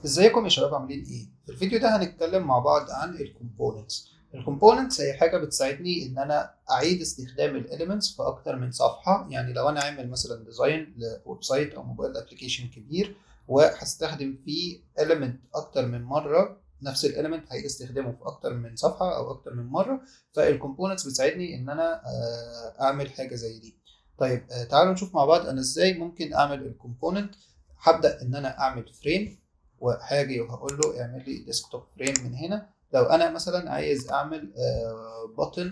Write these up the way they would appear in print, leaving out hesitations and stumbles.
ازيكم يا شباب، عاملين ايه؟ في الفيديو ده هنتكلم مع بعض عن ال components. ال components هي حاجة بتساعدني ان انا اعيد استخدام ال elements في اكتر من صفحه. يعني لو انا عامل مثلا design ل website او mobile application كبير وهستخدم فيه element اكتر من مره، نفس ال element هعيد استخدامه في اكتر من صفحة او اكتر من مره، فال components بتساعدني ان انا اعمل حاجة زي دي. طيب تعالوا نشوف مع بعض انا ازاي ممكن اعمل ال component. هبدا ان انا اعمل frame، وهاجي وهقول له اعمل لي desktop frame من هنا. لو انا مثلا عايز اعمل button،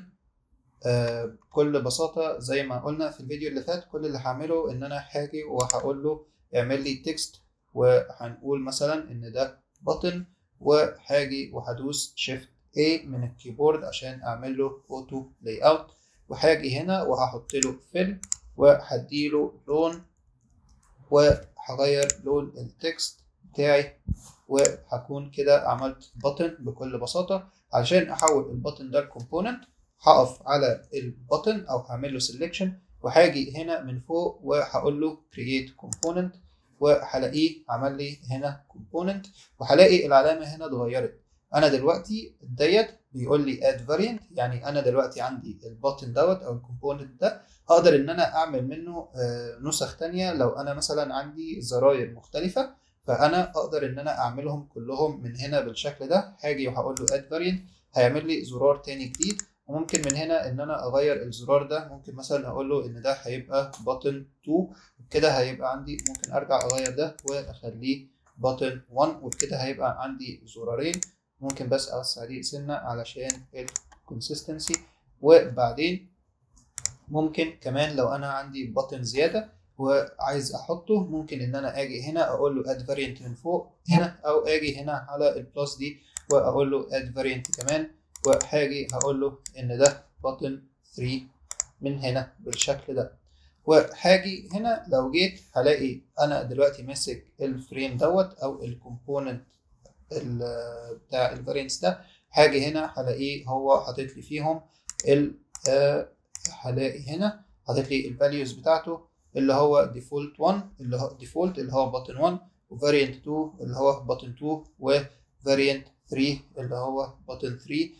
بكل بساطة زي ما قلنا في الفيديو اللي فات، كل اللي هعمله ان انا هاجي وهقول له اعمل لي text، وهنقول مثلا ان ده button، وهاجي وهدوس shift A من ال keyboard عشان اعمل له auto layout، وهاجي هنا وهحط له fill وهديله لون، وهغير لون ال text بتاعي، وهكون كده عملت button بكل بساطة. عشان احول ال button ده ل component هقف على ال button او هعمل له selection، وهاجي هنا من فوق وهقول له create component، وهلاقيه عمل لي هنا component، وهلاقي العلامة هنا اتغيرت. انا دلوقتي ديت بيقول لي add variant، يعني انا دلوقتي عندي ال button دوت او ال component ده هقدر ان انا اعمل منه نسخ تانية. لو انا مثلا عندي زراير مختلفة فانا اقدر ان انا اعملهم كلهم من هنا بالشكل ده. هاجي وهقول له add variant، هيعمل لي زرار تاني جديد، وممكن من هنا ان انا اغير الزرار ده. ممكن مثلا اقول له ان ده هيبقى button 2، وبكده هيبقى عندي، ممكن ارجع اغير ده واخليه button 1، وبكده هيبقى عندي زرارين. ممكن بس اوسع دي سنة علشان ال consistency. وبعدين ممكن كمان لو انا عندي button زيادة وعايز احطه، ممكن ان انا اجي هنا اقول له add variant من فوق هنا، او اجي هنا على ال plus دي واقول له add variant كمان، وهاجي هقول له ان ده button 3 من هنا بالشكل ده. وهاجي هنا لو جيت هلاقي انا دلوقتي ماسك ال frame دوت او ال component بتاع ال variants ده. هاجي هنا هلاقيه هو حاطط لي فيهم هلاقي هنا حاطط لي ال values بتاعته اللي هو default 1 اللي هو default اللي هو button 1، و variant 2 اللي هو button 2، و variant 3 اللي هو button 3.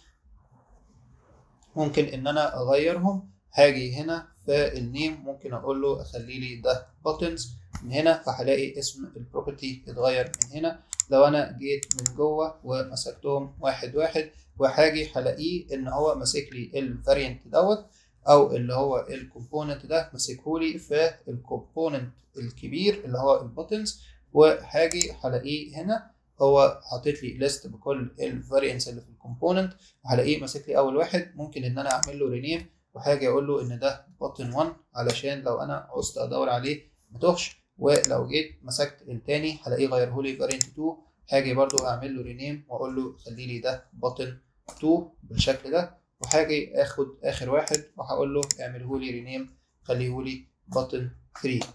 ممكن ان انا اغيرهم. هاجي هنا في ال name ممكن اقول له اخلي لي ده buttons من هنا، فهلاقي اسم ال property اتغير من هنا. لو انا جيت من جوه ومسكتهم واحد واحد، وهاجي هلاقيه ان هو ماسك لي ال variant دوت او اللي هو ال component ده، ماسكهولي في ال component الكبير اللي هو ال buttons. وهاجي هلاقيه هنا هو حاطط لي list بكل ال variants اللي في ال component، وهلاقيه ماسك لي اول واحد. ممكن ان انا اعمل له rename، وهاجي اقول له ان ده button 1 علشان لو انا عوزت ادور عليه ما توهش. ولو جيت مسكت التاني هلاقيه غيره لي variant 2، هاجي برضو اعمل له rename واقول له خلي لي ده button 2 بالشكل ده. وهاجي اخد اخر واحد وهقول له اعمله لي rename خليه لي button 3.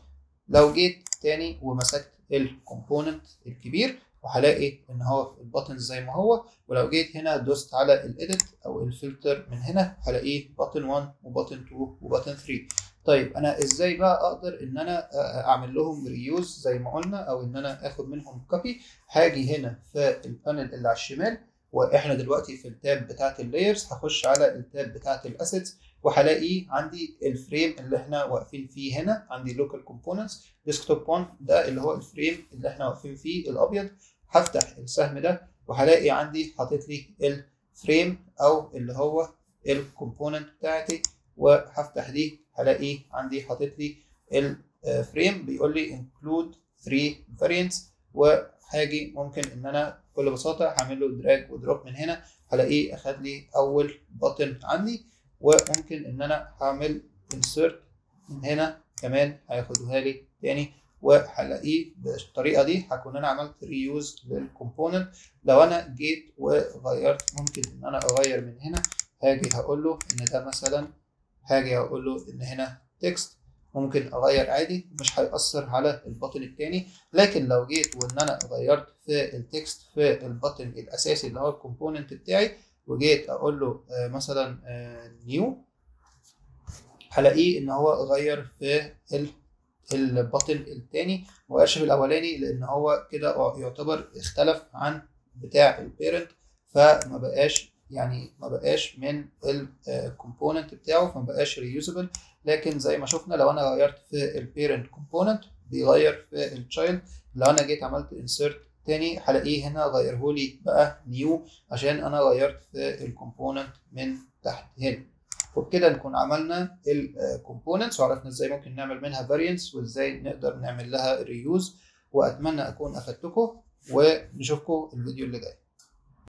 لو جيت تاني ومسكت ال component الكبير وهلاقي ان هو ال button زي ما هو. ولو جيت هنا دوست على ال edit او الفلتر من هنا هلاقيه button 1 و button 2 و button 3. طيب انا ازاي بقى اقدر ان انا اعمل لهم reuse زي ما قلنا، او ان انا اخد منهم copy؟ هاجي هنا في ال panel اللي على الشمال، واحنا دلوقتي في ال tab بتاعت ال layers، هخش على ال tab بتاعت ال assets، وهلاقي عندي ال frame اللي احنا واقفين فيه هنا، عندي local components desktop 1 ده اللي هو ال frame اللي احنا واقفين فيه الابيض. هفتح السهم ده وهلاقي عندي حاطط لي ال frame او اللي هو ال component بتاعتي، وهفتح دي هلاقي عندي حاطط لي ال frame بيقول لي include 3 variants. وهاجي ممكن ان انا بكل بساطة هعمل له drag و drop من هنا، هلاقيه اخد لي اول button عندي. وممكن ان انا هعمل insert من هنا كمان هياخدوها لي تاني، وهلاقيه بالطريقة دي هكون انا عملت reuse لل component. لو انا جيت وغيرت ممكن ان انا اغير من هنا، هاجي هقول له ان ده مثلا، هاجي اقول له ان هنا text، ممكن اغير عادي مش هيأثر على ال button التاني. لكن لو جيت وان انا غيرت في ال text في ال button الاساسي اللي هو ال component بتاعي، وجيت اقول له مثلا new، هلاقيه ان هو غير في ال ال button الثاني، ما غيرش في الاولاني لان هو كده يعتبر اختلف عن بتاع ال parent، فما بقاش يعني ما بقاش من ال component بتاعه، فما بقاش reusable. لكن زي ما شفنا لو انا غيرت في ال parent component بيغير في ال child. لو انا جيت عملت insert تاني هلاقيه هنا غيرهولي بقى new عشان انا غيرت في ال component من تحت هنا. وبكده نكون عملنا ال components وعرفنا ازاي ممكن نعمل منها variants وازاي نقدر نعمل لها reuse. واتمنى اكون افدتكم، ونشوفكم الفيديو اللي جاي.